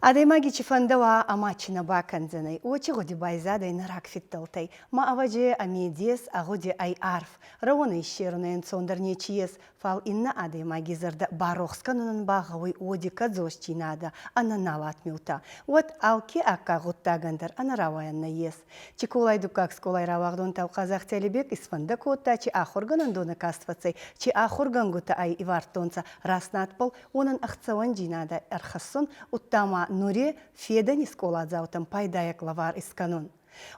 Адӕймаги чи фӕндӕуа ӕма чи нӕ бакӕндзӕнӕй, уочи гъуди байзадӕй нӕ рагфидтӕлтӕй. Ма ӕвӕдзи ӕ медес, ӕ гъуди ӕй арф. Рӕуонӕ иссерунӕй ӕнцондӕр нечи ес, фал иннӕ адӕймаги зӕрдӕ барохс кӕнунӕн ба гъӕуй уоди кӕдзосдзийнадӕ, ӕнӕ налат миутӕ. Уӕд алке аккаг гъуддагӕн дӕр ӕнӕ рауайӕн нӕййес. Чиколай дуккаг скъолай рауагъдон Таухъазахти Алибек исфӕндӕ кодта, чи ахургӕнӕндонӕ каст фӕцӕй, чи ахургӕнгутӕ ӕй ивардтонцӕ раст надбӕл, уонӕн ӕхцӕуӕндзийнадӕ ӕрхӕссун, удта ма нури федӕни скъоладзаутӕн пайдайаг лӕвар искӕнун.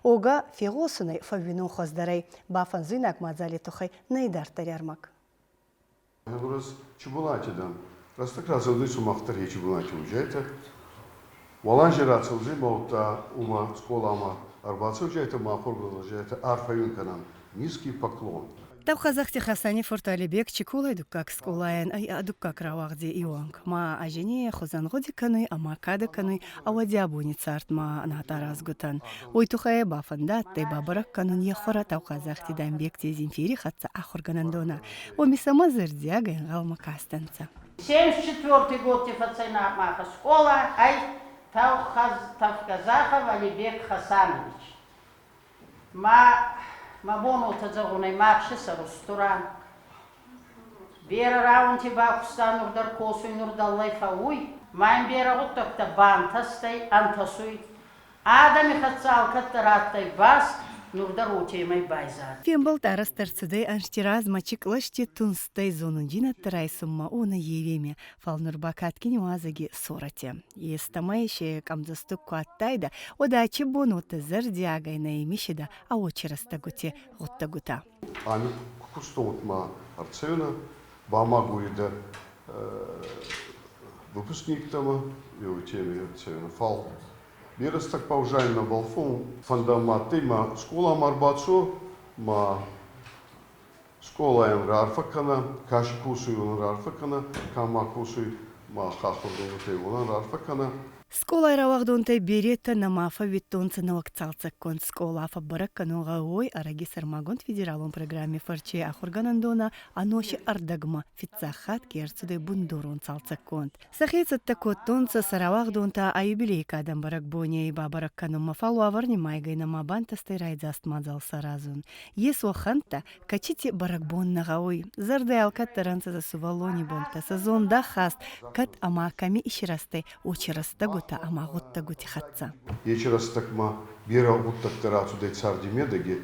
Уогӕ фегъосунӕй фӕууинун хуӕздӕр ӕй, бафӕнзуйнаг мадзали туххӕй нӕ идарддӕри ӕрмӕг. Раз Чубулати дӕн. Рӕстӕг рацӕудзӕй сумах дӕр Чубулати уезжайте. Уалӕнджи рацӕудзӕй ма удта уымӕ скъоламӕ ӕрбацӕуджайтӕ ма ахуыргӕнӕджайтӕ арфӕ уин кӕнӕн. Низкий поклон. Тавхазахти Хасани фурт Алибек Чиколай дуккаг скъолайӕн ӕй ӕ дуккаг рауагъди иуонг. Ма ӕ хузӕн гъуди кӕнуй ӕма кадӕ кӕнуй ӕвӕдзи абони цардмӕ над аразгутӕн. Уой туххӕй ба фӕндадтӕй бабӕрӕг кӕнун е хуӕрӕ Таухъазахти Дамбегти Земфири хӕццӕ ахургӕнӕндонӕ. Уоми сӕмӕ зӕрдиагӕй ӕнгъӕлмӕ кастӕнцӕ. 74 год фӕцӕй маха школа ӕй Тавказахов Алибек Хасанович. Ма мӕ бон уотӕ зӕгъун ӕй, мах си сӕрустур ан. Берӕ рауӕнти бакуста, нур дӕр косуй, нур дӕллӕй фӕууй. Ма ин берӕ гъуддӕгтӕ бантӕстӕй, ӕнтӕсуй. Адӕми хӕццӕ алкӕддӕр адтӕй баст, нур дӕр уотемӕй байзадӕй. Фембӕлд арӕзт ӕрцудӕй ӕнзти размӕ чи кълӕсти тунстӕй зонундзийнӕдтӕ райсунмӕ уонӕй еуеми, фал нур ба кадгин иуазӕги сорӕти. Естӕмӕй се къӕмдзӕстуг ку адтайдӕ, уӕд ачи бон уотӕ зӕрдиагӕй нӕ имисидӕ ӕ уочи рӕстӕгути гъуддӕгутӕ. Ами кустонт ма ӕрцӕуинӕ, бамагуридӕ выпускниктӕмӕ, еу теме ӕрцӕуинӕ. Фал берӕ рӕстӕг паузайнӕ балфон фӕндӕ ма адтӕй ма скъоламӕ ӕрбацо, ма скъолайӕн раарфӕ кӕнӕ, ка си косуй, уонӕн раарфӕ кӕнӕ, ка ма косуй, ма ахургӕнгутӕй уонӕн раарфӕ кӕнӕ. Скъолай рауагъдонтӕй беретӕ нӕма фӕууидтонцӕ нӕуӕг цалцӕггонд скъола фӕббӕрӕг кӕнун гъӕуй ӕрӕги сӕрмагонд федералон программи фӕрци ахургӕнӕндонӕ ӕноси ӕрдӕгмӕ фиццаг хатт ке ӕрцудӕй бундорон цалцӕггонд. Сӕхе цӕттӕ кодтонцӕ сӕ рауагъдонтӕ ӕ юбилейи кадӕн бӕрӕгбонӕй бабӕрӕг кӕнунмӕ, фал уавӕр нимайгӕй нӕма бантӕстӕй райдзаст мадзал саразун. Ес уӕхӕнттӕ, кӕцити бӕрӕгбон нӕ гъӕуй. Зӕрдӕ алкӕддӕр ӕнцӕ сӕ сувӕллони бонтӕ, сӕ зундахаст, кӕд ӕма кӕми исирӕзтӕй, уочи рӕстӕгутӕ ӕма гъуддӕгути хӕццӕ. Ечи рӕстӕгмӕ берӕ гъуддӕгтӕ рацудӕй царди медӕги,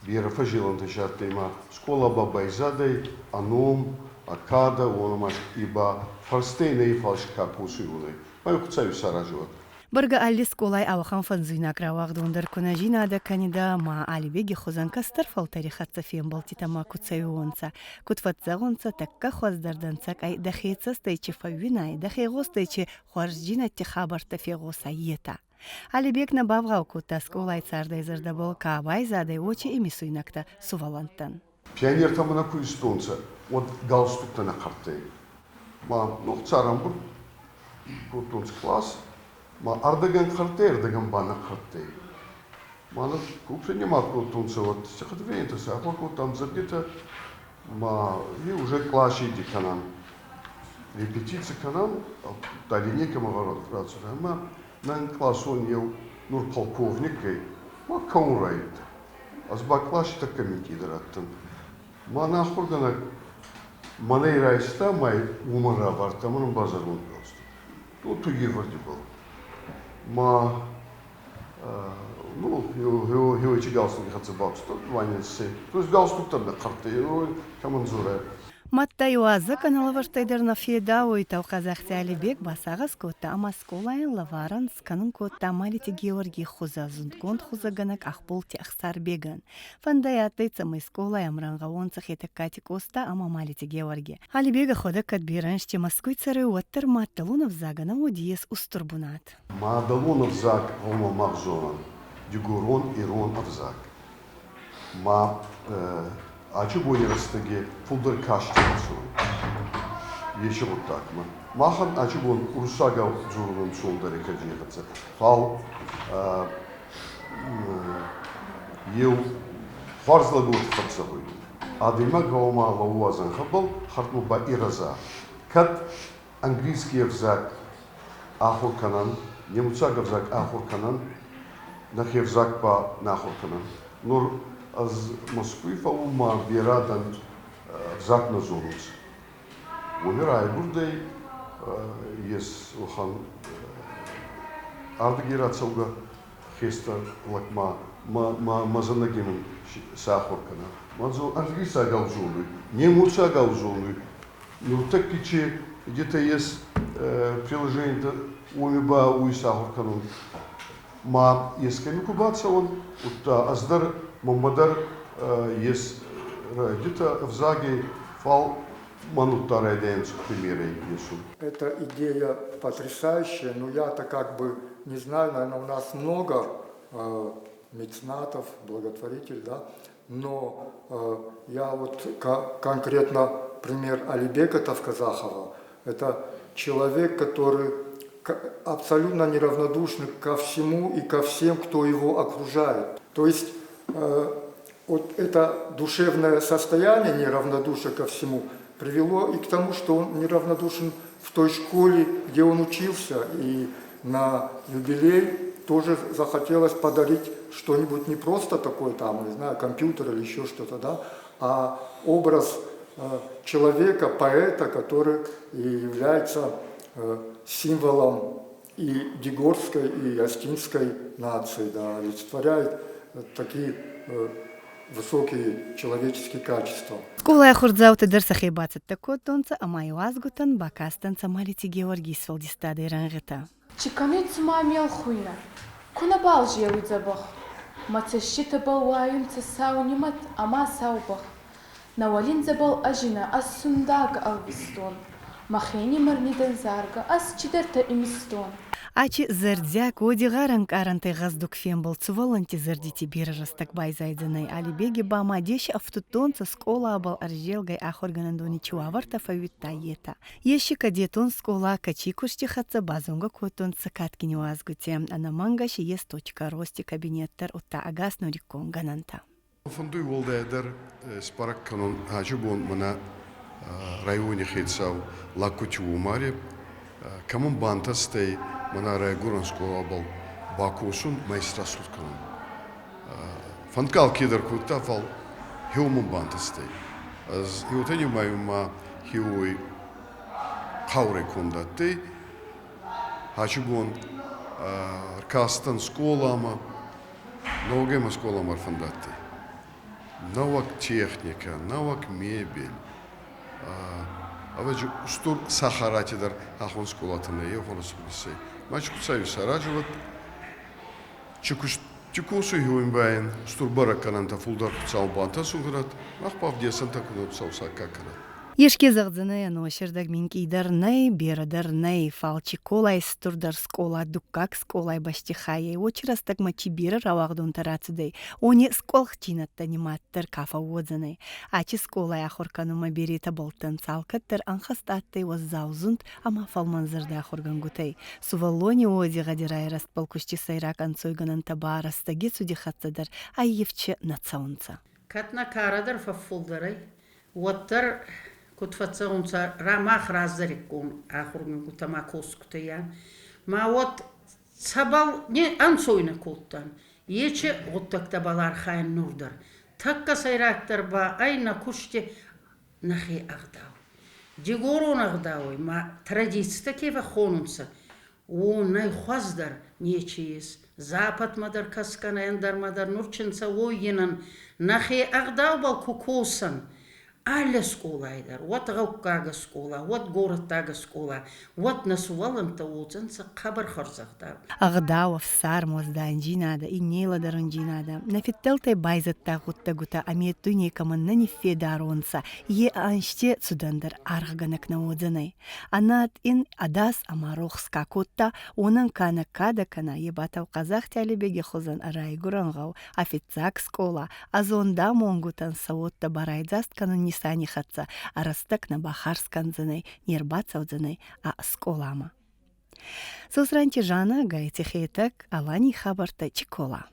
берӕ фӕззелӕнтӕ си адтӕй ма скъола ба байзадӕй, ӕ ном, ӕ кадӕ, уонӕмӕ и ба фӕрстӕй нӕ фал ка косуй, уонӕй. Ма Хуцауи исаразуӕд. Бӕргӕ алли скъолай ауӕхӕн фӕнзуйнаг рауагъдон дӕр ку нӕ зийнадӕ кӕнидӕ ӕма Алибеги хузӕн кӕстӕр фӕлтӕри хӕццӕ фембӕлдтитӕмӕ ку цӕуиуонцӕ, куд фӕццӕгъунцӕ, тӕккӕ хуӕздӕр дӕнцӕг ӕй дӕхе цӕстӕй чи фӕууинай, дӕхе гъостӕй чи хуӕрзджийнӕдти хабӕрттӕ фегъосай, етӕ. Алибег нӕ бавгъау кодта скъолай цардӕй зӕрдӕбӕл ка байзадӕй, уочи имисуйнӕгтӕ сувӕллӕнттӕн. Пионертӕмӕ нӕ ку истонцӕ, уӕд галстуктӕ нӕ хъӕрттӕй. Ма ног царӕмбурд кодтонцӕ класс, ма ӕрдӕгӕн хъӕрттӕй, ӕрдӕгӕн ба нӕ хъӕрттӕй. Ма нӕ ку принимать кодтонцӕ, уӕд стихотворениетӕ сӕ ахур кодтам ӕмдзӕвгитӕ, ма и уже класси кӕнӕн, репетици кӕнӕн, да линейкӕмӕ рацудӕн, ӕма нӕн къласон еу нур полковниккӕй ма кӕун райдта. Ӕз ба къласи тӕккӕ минкъийдӕр адтӕн. Мӕн ахургӕнӕг мӕнӕй райста ма уымӕн равардта, мӕнӕн базаргонд галстук. То тугевӕрди был. Ма ну, хеуечи галстуки хӕццӕ бакуста, Ваня То есть галстук там хъӕрттӕй, кӕмӕн дзорӕ. Мадта иуазӕг ӕнӕлӕвӕрдтӕй дӕр нӕ федауй, Таухъазахти Алибег басагъӕс кодта ӕма скъолайӕн лӕварӕн скӕнун кодта Малити Георгий хузӕ, зундгонд хузӕгӕнӕг Ахболти Ӕхсарбегӕн. Фӕндӕй адтӕй, цӕмӕй скъолай ӕмрӕнгъӕуонцӕ Хетӕгкати Къоста ӕма Малити Георги. Алибег ӕхуӕдӕг кӕд берӕ ӕнзти Мӕскуй цӕруй, уӕддӕр маддӕлон ӕвзагӕн ӕ уоди ес устур бунат. Мадӕлон ӕвзаг гъома мах зонӕн, дигорон, ирон ӕвзаг. Ма ачи бони рӕстӕги фулдӕр кастӕнцӕ ечи гъуддагмӕ. Махӕн ачи бон уруссагау дзорун ӕнцондӕр кӕди хӕццӕ. Фал еу хуарз лӕгути хӕццӕ гъуй. Адӕймаг гъӕуама лӕууа зӕнхӕбӕл, хӕрдмӕ ба ирӕза. Кӕд английский ӕвзаг Ахур кӕнӕн, немуцаг ӕвзаг ахур кӕнӕн, нӕхе ӕвзаг ба нӕ ахур кӕнӕн. Нур ӕз Москвуй фӕуун ма берӕ адӕн ӕвзаг нӕ зонунцӕ. Уоми райгурдӕй ес уӕхӕн ардӕги рацӕугӕ хестӕр лӕг ма мӕ зӕнӕги мин сӕ ахур кӕнӕ. Ма англисагау зонуй, немуцагау зонуй. Нуртӕкки чи где-то есть приложение, уоми ба уой сахур кӕнун. Ма ескӕми ку бацӕуӕн, удта ӕз дӕр, мӕнмӕ дӕр ес где-то ӕвзаги, фал мӕн удта райдайӕнцӕ примерӕй есун. Эта идея потрясающая, но я-то как бы не знаю, наверное, у нас много меценатов, благотворитель, да, но я вот конкретно пример Алибека Тавказахова. Это человек, который абсолютно неравнодушный ко всему и ко всем, кто его окружает. То есть вот это душевное состояние неравнодушия ко всему привело и к тому, что он неравнодушен в той школе, где он учился, и на юбилей тоже захотелось подарить что-нибудь не просто такое там, не знаю, компьютер или еще что-то, да, а образ человека, поэта, который и является символом и дигорской, и остинской нации, да, олицетворяет такие высокие человеческие качества. Скъолай ахурдзаутӕ дӕр сӕхе бацӕттӕ кодтонцӕ ӕма иуазгутӕн бакастӕнцӕ Малити Геуӕргий сфӕлдистадӕй рӕнгъитӕ. Чи кӕми цума ме лхуйнӕ, ку нӕбал зелуй дзӕбӕх, Мӕ цӕститӕбӕл уайунцӕ сау нимӕт ӕма сау бӕх. Нӕ уӕлиндзӕбӕл ӕзинӕ ӕз сундӕг ӕлвистон, Мӕхенимӕр нидӕн заргӕ ӕз чидӕртӕ имистон. Ачи зӕрдиаг уодигъӕр ӕнкъарӕнтӕй гъӕздуг фембӕлд сувӕллӕнтти зӕрдити берӕ рӕстӕг байзайдзӕнӕй. Алибеги ба ма деси ӕфтудтонцӕ скъолабӕл ӕрзелгӕй ахургӕнӕндони чи уавӕртӕ фӕууидта, етӕ. Ести кадетон скъола кӕци кусти хӕццӕ базонгӕ кодтонцӕ кадгин иуазгути. Ӕнӕмӕнгӕ си ес точка рости кабинет дӕр, удта ӕгас нуриккон гӕнӕнтӕ. Фӕндуй уӕлдайдӕр сбӕрӕг кӕнун ачи бон мӕнӕ райони хецау Лагкути Умари, кӕмӕн бантӕстӕй мӕнӕ райгурӕн скъолабӕл бакосун, ма исрӕсугъд кӕнун. Фӕндгӕ алкедӕр кодта, фал хеуомӕн бантӕстӕй. Ӕз уотӕ нимайун ма хеуой хъаурӕ конд адтӕй. Ачи бон ӕркастӕн скъоламӕ, Нӕуӕгӕй скъоламӕ ӕрфӕндадтӕй. Нӕуӕг техникӕ, нӕуӕг мебель. Ӕвӕдзи, устур сахарати дӕр ахон скъолатӕ нӕййе хуӕрзхъурсӕй. Ма чи Хуцауи саразӕвӕд, чи куст чи косуй хеуинбайӕн, устур бӕрӕггӕнӕнтӕ фулдӕр Хуцау бантӕсун кӕнӕд, мах ба ӕвдесӕнтӕ кунӕ Хуцау саккаг кӕнӕд. Еске зӕгъдзӕнӕй, ӕносӕрдӕг минкъийдӕр нӕй, берӕ дӕр нӕй, фал Чиколай стурдӕр скъола дуккаг скъолай бӕстихайӕй уочи рӕстӕгмӕ чи берӕ рауагъдонтӕ рацудӕй, уони скъуӕлхтдзийнӕдтӕ нимаддӕр ка фӕууодзӕнӕй. Ачи скъолай ахур кӕнунмӕ беретӕ бӕлдтӕнцӕ, алкӕддӕр ӕнхӕст адтӕй уӕззаузунд ӕма фӕлмӕнзӕрдӕ ахургӕнгутӕй. Сувӕллони уодигъӕди райрӕзтбӕл кусти сӕйраг ӕнцойгӕнӕнтӕ ба рӕстӕги цуди хӕццӕ дӕр аййевче нӕ цӕунцӕ. Кӕд нӕ карӕ дӕр фӕффулдӕр ӕй, уӕддӕр куд фӕццӕунцӕ, мах раздӕриккон ахургӕнгутӕ ма косгутӕ ма уӕд цӕбӕл не ӕнцойнӕ кодтан, ечи гъуддӕгтӕбӕл архайӕн нур дӕр. Тӕккӕ сӕйрагдӕр ба ӕй нӕ кусти нӕхе ӕгъдау. Дигорон ӕгъдауӕй ма традицитӕ ке фӕххонунцӕ, уонӕй хуӕздӕр нечи ес. Западмӕ дӕр кӕсгӕ ӕндӕрмӕ дӕр нур чинцӕ уоййинӕн нӕхе ӕгъдаубӕл ку косӕн, алли скъолай дӕр, уӕд гъӕуккаг скъола, уӕд горӕттаг скъола, уӕд нӕ сувӕллӕнттӕ уодзӕнцӕ хъӕбӕр хуӕрзӕгъдау. Ӕгъдау, ӕфсарм, уӕздандзийнадӕ, иннелӕдӕрундзийнадӕ. Нӕ фидтӕлтӕй байзадта гъуддӕгутӕ ами дуйней кӕмӕн нӕ ниффедаронцӕ, е ӕнзти цудӕндӕр аргъгӕнӕг нӕ уодзӕнӕй. Ӕнад ин ӕдас ӕма рохс ка кодта, уонӕн ка нӕ кадӕ кӕна, е ба Таухъазахти Алибеги хузӕн ӕ райгурӕн гъӕу, ӕ фиццаг скъола, ӕ зундамонгутӕн сӕ уодтӕ барайдзаст кӕнун нисани хӕццӕ ӕ рӕстӕг нӕ бахарз кӕндзӕнӕй, не рбацӕудзӕнӕй ӕ скъоламӕ. Сосранти Жанна, Гайти Хетӕг, Аланий хабӕрттӕ, Чикола.